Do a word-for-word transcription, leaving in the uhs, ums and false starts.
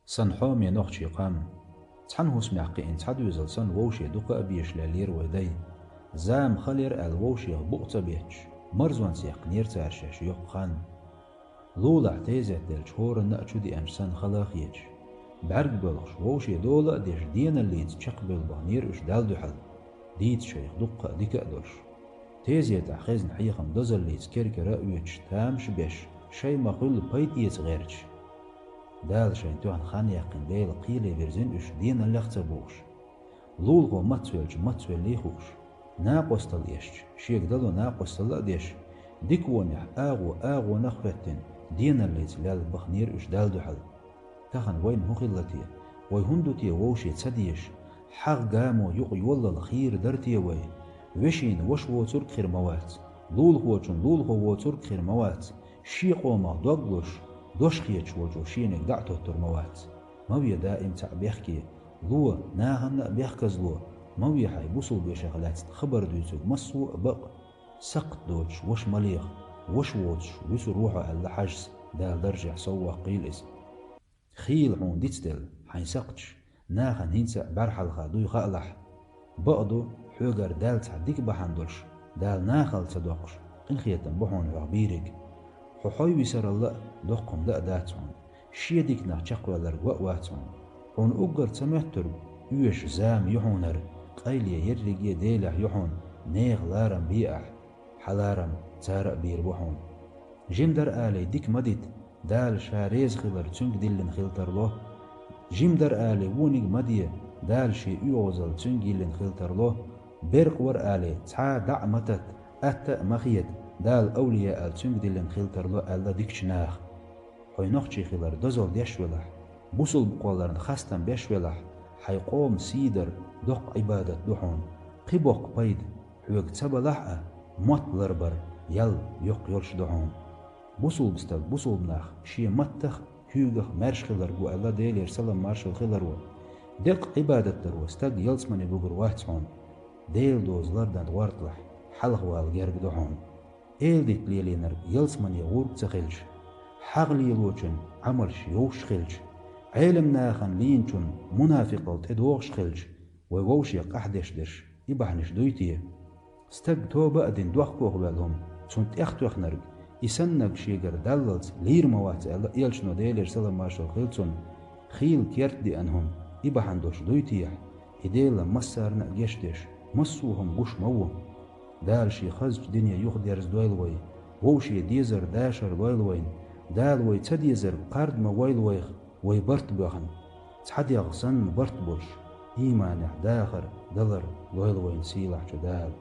Сан хьоме нохчий къам. Цхьана хӀусамехь кхиъна цхьа доьзал санна вовше дукха а беша леллера вай дай. Зама хала яра аьлла вовшех букъ ца бетташ, марзонца яьккхинера цара шаьш йоккха хан. Лулахь тезет делча хӀоранна а чу деанча санна хала а хеташ, бӀаьрг боьлхуш, вовше дола а деш, деналлица чекхбевлла бахнера уьш Далла дуьхьал, дийца шайх дуккха а дика а долуш. Тезетахь хезна хьехам дозаллица кер-кера а оьцуш, тамаш а беш, шайн ма-хуьллу пайда эца гӀерташ. Дала шайна тоьхна хан яьккхина Дела кхеле вирзина уьш деналлех а ца бухуш. Лулахо мацвелча мацвеллий хууш, накъосталла эшча, шега дало накъосталла а деш, дика вонехь агӀо агӀонах а хӀоьттина, деналлица лелла бахнера уьш Далла дуьхьал. Тахана вайна хӀун хилла те? Вай хӀунда ду те вовше ца дезаш? ХьагӀ гамо юкъа йоллал хийра дара те вай? Вешина ваша воцург а хир ма вац, лулахочун лулахо воцург а хир ма вац, шен къомах дог луш, дош хеташ волчо шениг дӀа а тоттур ма вац. Ма ве даим цхьаъ бехке, ло, нахана а бехказло, ма ве хьайн бусулба вешех лаьцна хабар дуьйцург массо а бакъ. Сакхт доцуш ваша ма леха, ваша воцуш вуьсур ву хьо аьлла хьажас, Дала даржехь совваккхийла иза. Хийла хьуна дицделла хьайн сакхташ, нахана хӀинца а бӀаьрхьалха дуй хаалахь. Бакъ ду, хьоьгара даьлла цхьа дика бахьана долуш, Дала нахала ца доккхуш, къинхетам бу хьуна хьох бийриг. Хьо хьой висаралла а доккха хӀума дан а дац хьуна. Шен диканах чекхваьлларг ван а вац хьуна. Хьуна уггар ца моьттург оьшуш зама ю хьуна хӀара, къайле ерриге Делехь ю хьуна, нехан ларам бе ахь, хьан ларам цара а бийр бу хьуна. Жима дара алий, дика ма дита, Дала Ша реза хилар цуьнга диллина хила тарло. Жима дара алий, вониг ма де, Дала Шен оьгӀазалла цуьнга йиллина хила тарло. Беркъа вара алий, цхьа а дӀа а ма татта, атта а ма хета, Дала авлияал цуьнга диллина хила тарло аьлла дикачу наха. Хьо нохчий хилар дозалла деш велахь, бусулба кхолларна хастам беш велахь, хьайн къоман сий дар доккха Ӏибадат ду хьуна. Кхин боккха пайда хьоьга ца балахь а, мотт ларбар ял йоккха йолуш ду хьуна. Бусулба стаг бусулба нах шен маттах а, куьйгах а маьрша хиларг ву аьлла Делера салам-маршалла хиларо. Деккъа Ӏибадат даро стаг ялсамане вуьгур вац хьуна. Делан доза лардан гӀорталахь, хьалхавала герга ду хьуна. Эладитта лелийнарг ялсамане гӀург ца хилча, хьагӀ лелочун Ӏамалш йовш хилча, Ӏелам нахана лийначун мунафикъалла тӀедогӀуш хилча, вай вовшех къахьдеш дерш и бахьанаш дуй те? Стаг тоба а дина дохко ваьлла хӀума, цунна тӀех тоьхнарг, и саннарг шегара даллалц лийр ма вац аьлла элчано Делера салам-маршалла хила цунна. Хийла керта деана хӀума, и бахьана долуш дуй техьа? И Дела массарна а гечдеш, массо а хӀума гуш ма ву. Дала Шен хазачу дине юхадерзадойла вай, вовше дезар дашар лойла вайна. Дала вай ца дезарг кхарда ма войла вайх, вай барт боьхна. Цхьа дегӀ санна барт болуш, ийманехь дахар, далар лойла вайна сийлахьчу Дала.